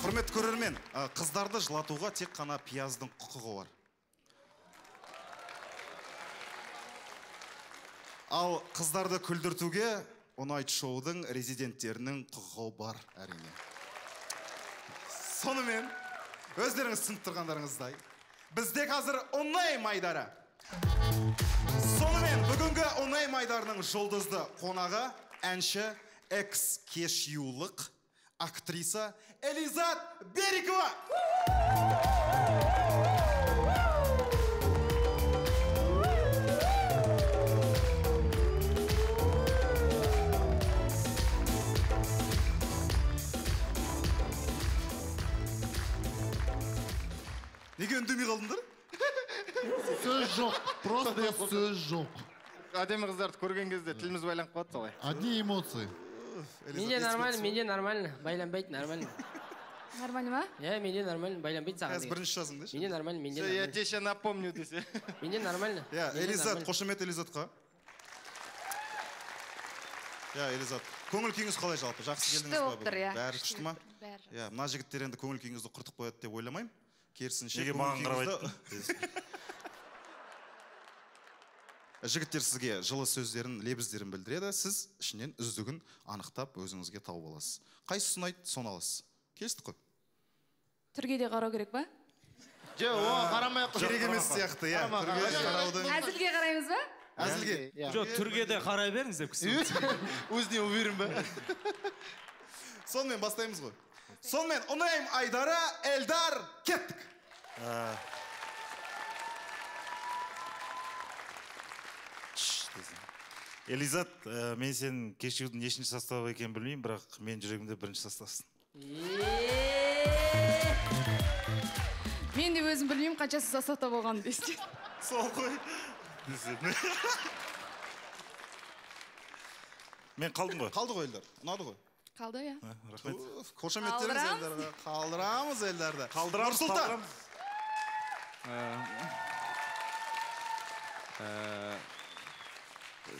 Құрметті көрермен, қыздарды жылатуға тек қана пияздың құқығы бар. Ал қыздарды күлдіртуге Ұнайды шоудың резиденттерінің құқығы бар, әрине. Сонымен, өздеріңіз түсініп тұрғандарыңыздай, бізде қазір Ұнай айдары. Сонымен, бүгінгі Ұнай айдарының жұлдызды қонағы әнші, экс-кешьюлық актриса Элизат Берікова. Неге үндемей қалдыңдар? Сөз жоқ, просто сөз жоқ. Әдемі қыздарды көрген кезде тіліміз байланып қалады солай. Одни эмоции. Менде нормально, менде нормально, байланбайды, нормально. Нормально ма? Иә, менде нормально, байланбайды саған. Қазір бірінші жазыңдаршы. Менде нормально, менде нормально. Я тебе сейчас напомню десе. Менде нормально. Иә, Элизат, қошемет Элизатқа. Иә, Элизат, көңіл күйіңіз қалай жалпы? Жақсы келдіңіз ба? Күшті болып тұр, иә. Бәрі күшті ма? Бәрі. Иә, мына жігіттер енді көңіл күйіңізді құртып қояды деп ойламаймын. Керісінше, неге маған қарап айттың? Жігіттер сізге жылы сөздерін, лебіздерін білдіреді. Сіз ішінен үздігін анықтап өзіңізге тауып аласыз. Қайсысы ұнайды, соны аласыз. Келістік қой? Түрге де қарау керек па? Жоқ, оған қарамай ақ қой. Керек емес сияқты, иә. Түрге де қараудың. Әзілге қараймыз ба? Әзілге. Жоқ, түрге де қарай беріңіз деп кісі. Өзіне уверен ба? Сонымен бастаймыз ғой. Сонымен Ұнайым айдары, Эльдар, кеттік. Элизат, мен сенің кешьюдің нешінші составы екенін білмеймін, бірақ мен жүрегімде бірінші составсың. Мен де өзім білмеймін қаншасы составта болғанын десең. Сол қой. Мен қалдым ғой. Қалды ғой, Эльдар. Ұнады ғой. Қалды, иә. Рахмет. Қошеметтеріңіз Эльдарға. Қалдырамыз Эльдарды. Қалдырамыз, қалдырамыз.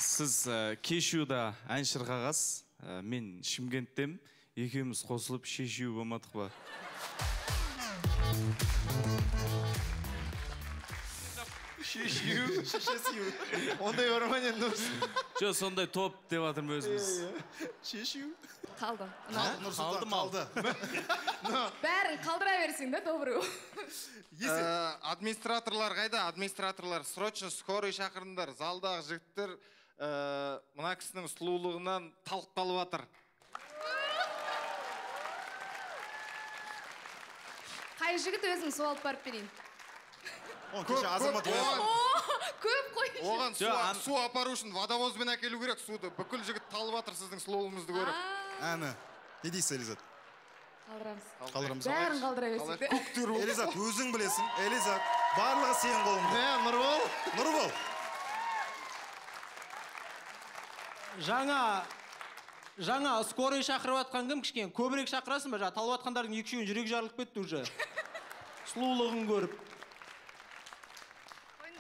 Сіз кешьюда ән шырқағасыз, мен Шымкенттем, екеуміз қосылып шешью болмадық па? Шешью? Шешью. Ондай бар ма енді? Жоқ, сондай топ деп жатырмын өзіміз. Шешью. Қалды. Нұрсұлтан қалды. Бәрін қалдыра берсең да, добрый. Администраторлар қайда? Администраторлар, срочно скорый шақырыңдар. Залдағы жігіттер мына кісінің сұлулығынан талып қалып жатыр. Қай жігіт өзім су алып барып берейін? Көп қой. Оған су апару үшін водовозбен әкелу керек суды. Бүкіл жігіт талып жатыр сіздің сұлулығыңызды көріп. Әні, не дейсіз, Элизат? Қалдырамыз. Қалдырамыз. Бәрін қалдыра берсек те. Элизат, өзің білесің. Элизат, барлығы сенің қолыңда. Нұрбол. Нұрбол. Жаңа скорый шақырып атқан кім кішкене? Көбірек шақырасың ба? Жаңа талып атқандардың екі-үшеуінің жүрегі жарылып кетті уже. Сұлулығын көріп.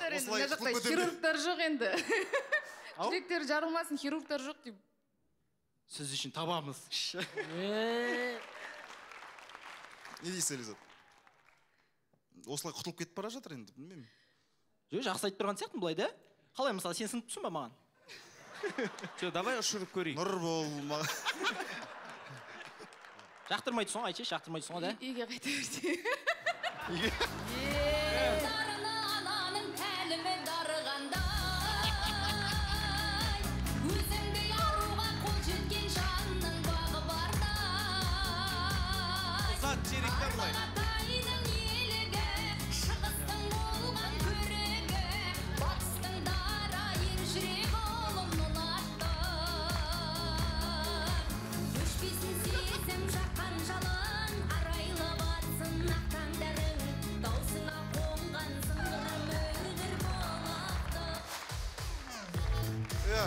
Мына жақта хирургтар жоқ енді. Жүректері жарылмасын, хирургтар жоқ деп. Сіз үшін табамыз. Не дейсіз, Элизат? Осылай құтылып кетіп бара жатыр енді, білмеймін. Жоқ, жақсы айтып тұрған сияқтымын былай да. Қалай, мысалы, сен сынып тұрсың ба маған? Жоқ, давай ұшырып көрейік. Нұрбол маған. Жақтырмай тұрсың ғой, айтшы, жақтырмай тұрсың ғой, да? Үйге қайта берсе. Үйге.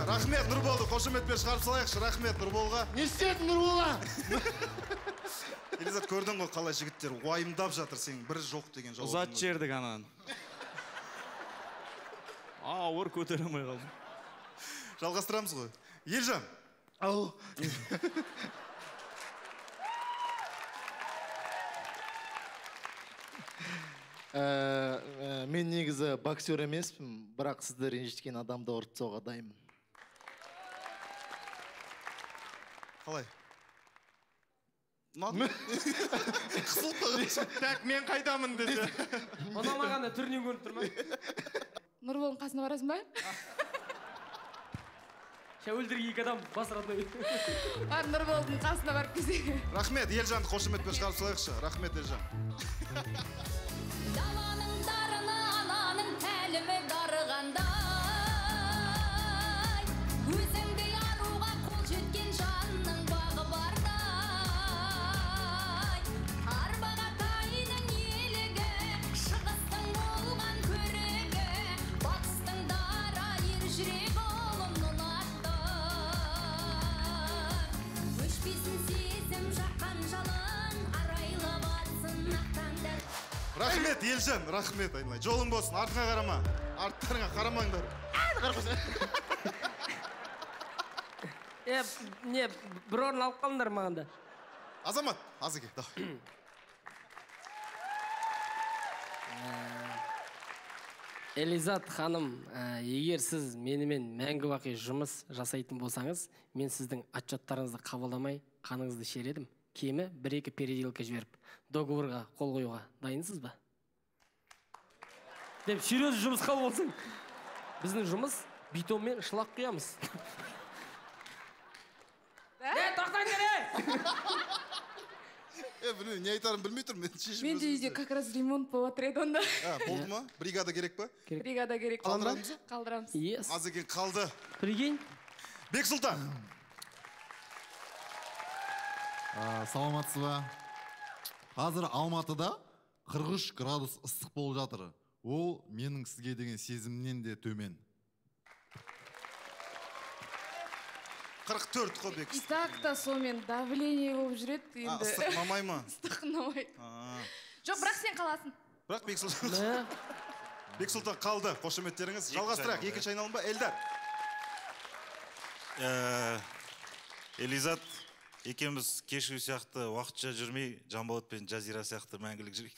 Рахмет Нұрболды қошеметпен шығарып салайықшы. Рахмет Нұрболға. Не істедің Нұрболға? Элизат, көрдің ғой қалай жігіттер уайымдап жатыр сенің бір жоқ деген жауабың. Ұзат жердік ананы. Ауыр көтере алмай қалдым. Жалғастырамыз ғой. Елжан. Ау. Мен негізі боксер емеспін, бірақ сізді ренжіткен адамды ұрып тастауға дайынмын. Қалай? Қысылып қалған. Так, мен қайдамын десе. Ұнамағанда түрінен көрініп тұр ма? Нұрболдың қасына барасың ба? Өлтірген екі адам бас родной. Бар, Нұрболдың қасына барып келсе. Рахмет, Елжанды қошеметпен шығарып салайықшы. Рахмет, Елжан. Даланың дарыны, ананың тәлімі дарығандай, өзіңдей аруға қол жеткен жанның бағы бардай, арбаға тайдың елігі, шығыстың болған көрігі, батыстың дара ер жүрегі ұлын ұнатты. Өшпесін сезім жаққан жалын, арайлап атсын ақ таңдар. Рахмет, Елжан, рахмет айналайын. Жолың болсын, артыңа қарама. Арттарыңа қарамаңдар. Не, бір орын алып қалыңдар маған да. Азамат, Азеке, давай. Элизат ханым, егер сіз менімен мәңгі бақи жұмыс жасайтын болсаңыз, мен сіздің отчеттарыңызды қабылдамай, қаныңызды ішер едім. Кемі 1-2 переделка жіберіп, договорға қол қоюға дайынсыз ба? Деп, серьезно жұмысқа болсаң. Біздің жұмыс бетонмен шылақ құямыз. Тоқтаңдар, ей! Білмеймін, не айтарымды білмей тұрмын. Менде үйде как раз ремонт болып жатыр еді онда. Болды ма? Бригада керек па? Бригада керек. Қалдырамыз ба? Қалдырамыз. Аз екен қалды. Прикинь. Бексұлтан. Саламатсыз ба? Қазір Алматыда 43 градус ыстық болып жатыр. Ол менің сізге деген сезімнен де төмен. 44 қой, Бек. И так та сонымен давление болып жүреді енді. Ыстық ұнамай ма? Ыстық ұнамайды. Жоқ, бірақ сен қаласың. Бірақ Бексұлтан. Бексұлтан қалды. Қошеметтеріңіз. Жалғастырайық. Екінші айналым ба? Эльдар. Элизат, екеуміз кешью сияқты уақытша жүрмей, Жанболат пен Жазира сияқты мәңгілік жүрейік.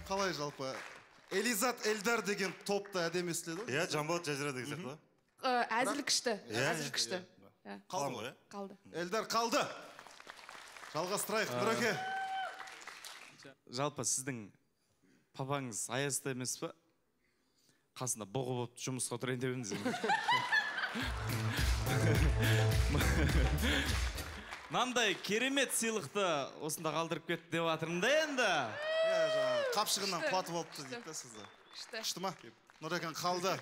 Қалай жалпы? Элизат, Эльдар деген топты әдемі естіледі ғой? Иә, Жанболат, Жазира деген сияқты. Әзіл күшті. Әзіл күшті. Қалды ғой, Қалды. Эльдар қалды. Жалғастырайық, Нұреке. Жалпы сіздің папаңыз Аязда емес па? Қасында бұғы болып жұмысқа отырайын деп едіңіз. Мынандай керемет сыйлықты осында қалдырып кетті деп жатырмын да енді. Иә, жаңағы қапшығынан құлатып алыпты дейді да сізді. Күшті. Күшті ма? Нұрекең қалды.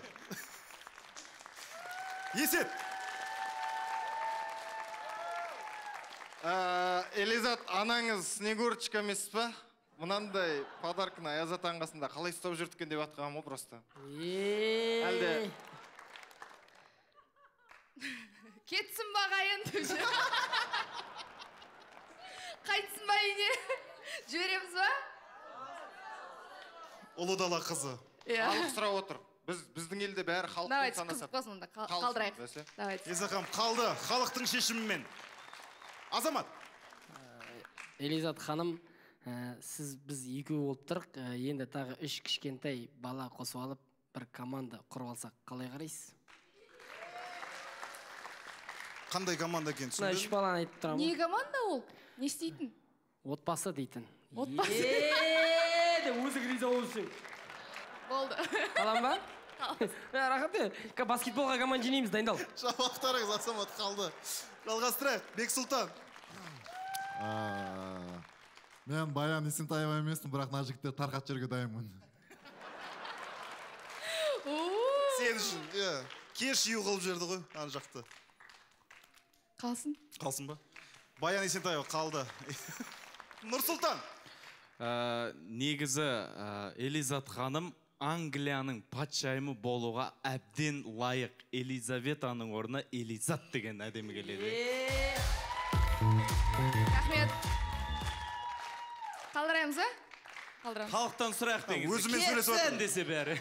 Есет. Элизат, анаңыз Снегурочка емес па? Мынандай подарканы Аяз атаның қасында қалай ұстап жүрді екен деп атқанмын ғой просто. Әлде кетсін ба ағайын деп. Қайтсын ба үйіне? Жібереміз ба? Ұлы дала қызы. Халық сұрап отыр. Біздің елде бәрі халықпен Давайте, санасады. қызық болсын онда, қалдырайық. Давайте. Есақам қалды, халықтың шешімімен. Азамат. Элизат ханым, сіз біз екеу болып тұрық, енді тағы 3 кішкентай бала қосып алып, бір команда құрып алсақ, қалай қарайсыз? Қандай команда екенін Мына түсінбедім. 3 баланы айтып тұрамын. Не команда ол? Не істейтін? Отбасы дейтін. Отбасы. Деп өзің риза болсың. Болды. Қалам ба? Рахмет. Баскетболға команда жинаймыз, дайындал. Жауаптарыңыз, Азамат, қалды. Жалғастырайық, Бексұлтан. Мен Баян Есентаева емеспін, бірақ мына жігіттер тарқатып жіберуге дайынмын. Сен үшін, иә. Кеш ю қылып жіберді ғой, ана жақты. Қалсын. Қалсын ба? Баян Есентаева қалды. Нұрсұлтан. Негізі Элизат ханым Англияның патшайымы болуға әбден лайық. Елизаветаның орнына Элизат деген әдемі келеді. Рахмет. Қалдырамыз, а? Қалдырамыз. Халықтан сұрайық деген. Өзімен сөйлесіп жатыр. Десе бәрі.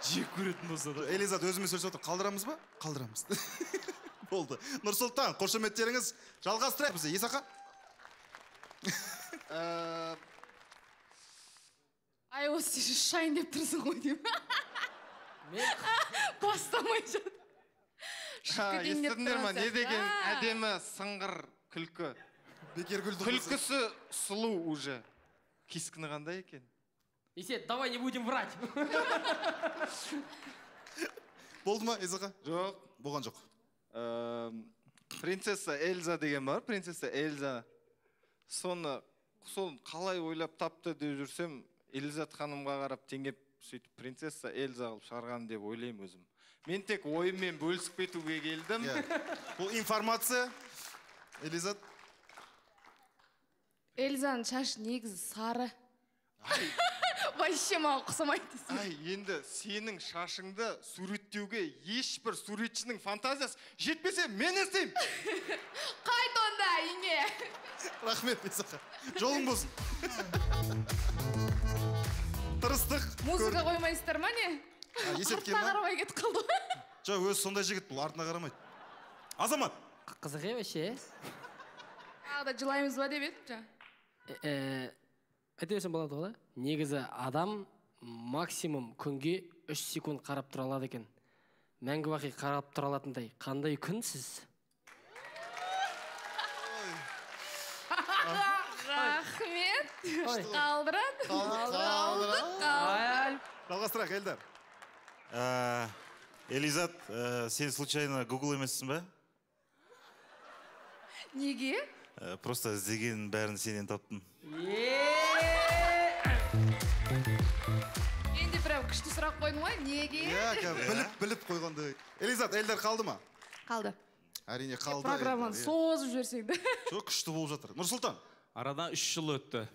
Жек көретін болса да. Элизат өзімен сөйлесіп отыр. Қалдырамыз ба? Қалдырамыз. Болды. Нұрсұлтан, қошеметтеріңіз жалғастырайық бізде. Есақа? Ай, осы шайын деп тұрсың ғой деймін. Бастамай жатыр. Естідіңдер ма, не деген әдемі сыңғыр күлкі. Бекер күлді. Күлкісі сұлу уже. Кескіні қандай екен? Есет, давай не будем врать. Болды ма, Есақа? Жоқ. Болған жоқ. Принцесса Эльза деген бар, принцесса Эльза. Соны қалай ойлап тапты деп жүрсем, Элизат ханымға қарап теңеп сөйтіп принцесса Эльза қылып шығарған деп ойлаймын өзім. Мен тек ойыммен бөлісіп кетуге келдім. Бұл информация. Элизат. Эльзаның шашы негізі сары. Вообще маған ұқсамайды десең. Ай, енді сенің шашыңды суреттеуге ешбір суретшінің фантазиясы жетпесе, мен не істеймін? Қайт онда, үйіңе. Рахмет, Есақа. Жолың болсын. Тырыстық. Музыка қоймайсыздар ма не? Есетке ма? Артына қарамай кетіп қалды. Жоқ, өзі сондай жігіт бұл, артына қарамайды. Азамат. Қызық е вообще. Тағы да жылаймыз ба деп едім жаңа. Айта берсем болады ғой, негізі адам максимум күнге 3 секунд қарап тұра алады екен. Мәңгі бақи қарап тұра алатындай қандай күнсіз? Рахмет. Қалдырады. Жалғастырайық, Эльдар. Элизат, сен случайно Google емессің бе? Неге? Просто іздеген бәрін сенен таптым. Енді прям күшті сұрақ қойдың ғой, неге? Иә, біліп қойғандай. Элизат, Эльдар қалды ма? Қалды. Әрине қалды. Программаны созып жіберсең де. Жоқ, күшті болып жатыр. Нұрсұлтан. Арадан 3 жыл өтті.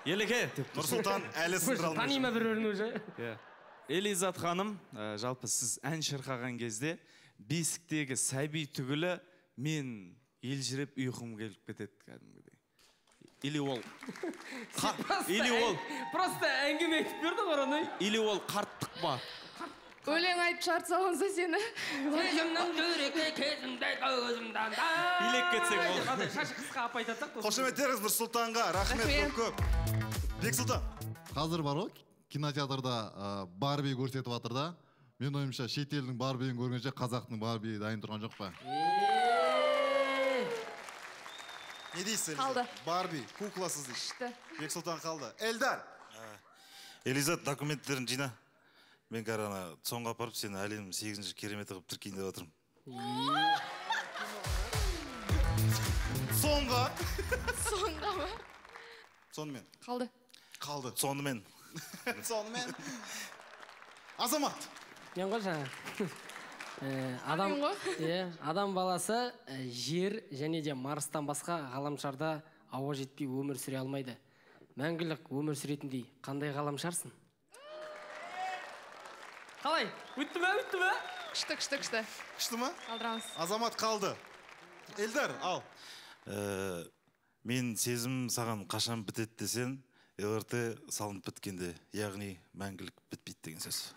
Елеке деп. Нұрсұлтан әлі сындыра алмай. Тани ма бір-бірін уже? Элизат ханым, жалпы сіз ән шырқаған кезде бесіктегі сәби түгілі мен елжіреп ұйқым келіп кетеді кәдімгідей. Или ол или ол просто әңгіме айтып берді ғой аны. Или ол қарттық па? Өлең айтып шарт салынса сені. Сезімнің жүрекке кезімде көзімден. Билеп кетсең ол. Шашы қысқа апа айтады. Қошеметтеріңіз Нұрсұлтанға. Рахмет көп көп. Бексұлтан. Қазір бар ғой, кинотеатрда Барби көрсетіп жатыр да. Мен ойымша шетелдің Барбиін көргенше қазақтың Барбиі дайын тұрған жоқ па? Не дейсіз, Қалды. Барби, кукласыз дейсіз. Күшті. Бексұлтан қалды. Эльдар. Элизат, документтерін жина. Мен қазір ана соңға апарып сені әлемнің 8-ші кереметі қылып тіркейін деп жатырмын. Соңға. Соңға ма? Сонымен. Қалды. Қалды. Сонымен. Сонымен. Азамат. Мен ғой жаңа. Адам, адам баласы жер және де Марстан басқа ғаламшарда ауа жетпей өмір сүре алмайды. Мәңгілік өмір сүретіндей қандай ғаламшарсың? Қалай? Өтті ме, өтті ме? Күшті, күшті, күшті. Күшті ма? Қалдырамыз. Азамат қалды. Эльдар, ал. Мен сезім саған қашан бітеді десең, ЛРТ салынып біткенде, яғни мәңгілік бітпейді деген сөз.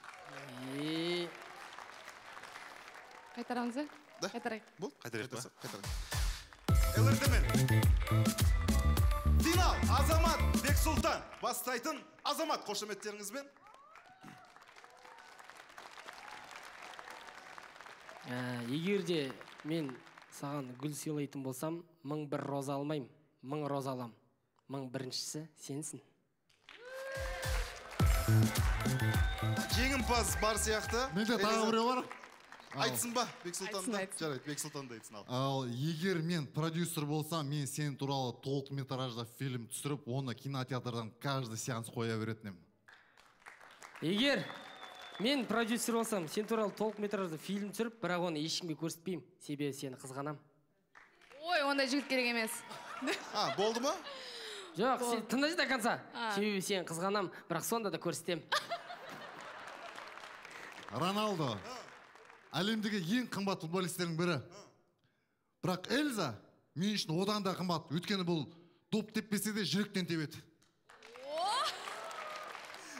Қайтарамыз ба? Қайтарайық. Бұл? Қайтарайық па? Қайтарайық. ЛРТ-мен. Финал Азамат Бексұлтан. Бастайтын Азамат қошеметтеріңізбен. Егер де мен саған гүл сыйлайтын болсам, 1001 роза алмаймын, 1000 роза алам. 1001-шісі сенсің. Жеңімпаз бар сияқты. Менде тағы біреу бар. Айтсын ба, Бексұлтан да? Жарайды, Бексұлтан да айтсын ал. Ал егер мен продюсер болсам, мен сен туралы толық метражда фильм түсіріп, оны кинотеатрдан каждый сеанс қоя беретін едім. Егер мен продюсер болсам, сен туралы толық метражды фильм түсіріп, бірақ оны ешкімге көрсетпеймін, себебі сені қызғанам. Ой, ондай жігіт керек емес. А, болды ма? Жоқ, сен тыңдашы до конца. Себебі сені қызғанам, бірақ сонда да көрсетемін. Роналдо әлемдегі ең қымбат футболистердің бірі. Бірақ Эльза мен үшін одан да қымбат. Өйткені бұл доп теппесе де жүректен тебеді.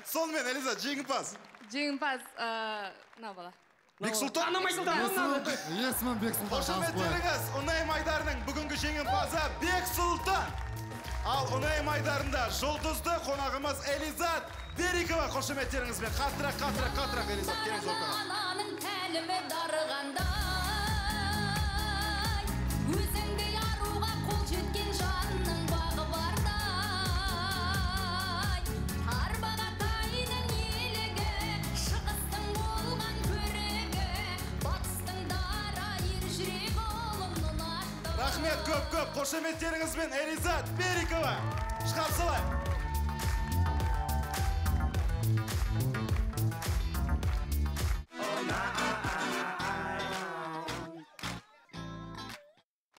Сонымен, Эльза, жеңімпаз. Жеңімпаз, мына бала. Бексұлтан. Танымайсың да. Есімім Бексұлтан. Қошеметтеріңіз, Ұнайым айдарының бүгінгі жеңімпазы Бексұлтан. Ал Ұнайым айдарында жұлдызды қонағымыз Элизат Берикова. Қошеметтеріңізбен қаттырақ, қаттырақ, қаттырақ, Элизат, келіңіз ортаға. Ананың тәлімі дарығандай, өзіңдей аруға қол жеткен жанның бағы бардай. Тарбағатайдың елігі, шығыстың болған көрігі, батыстың дара ер жүрек ұлын ұнатты. Рахмет көп-көп, қошеметтеріңізбен Элизат Берикова.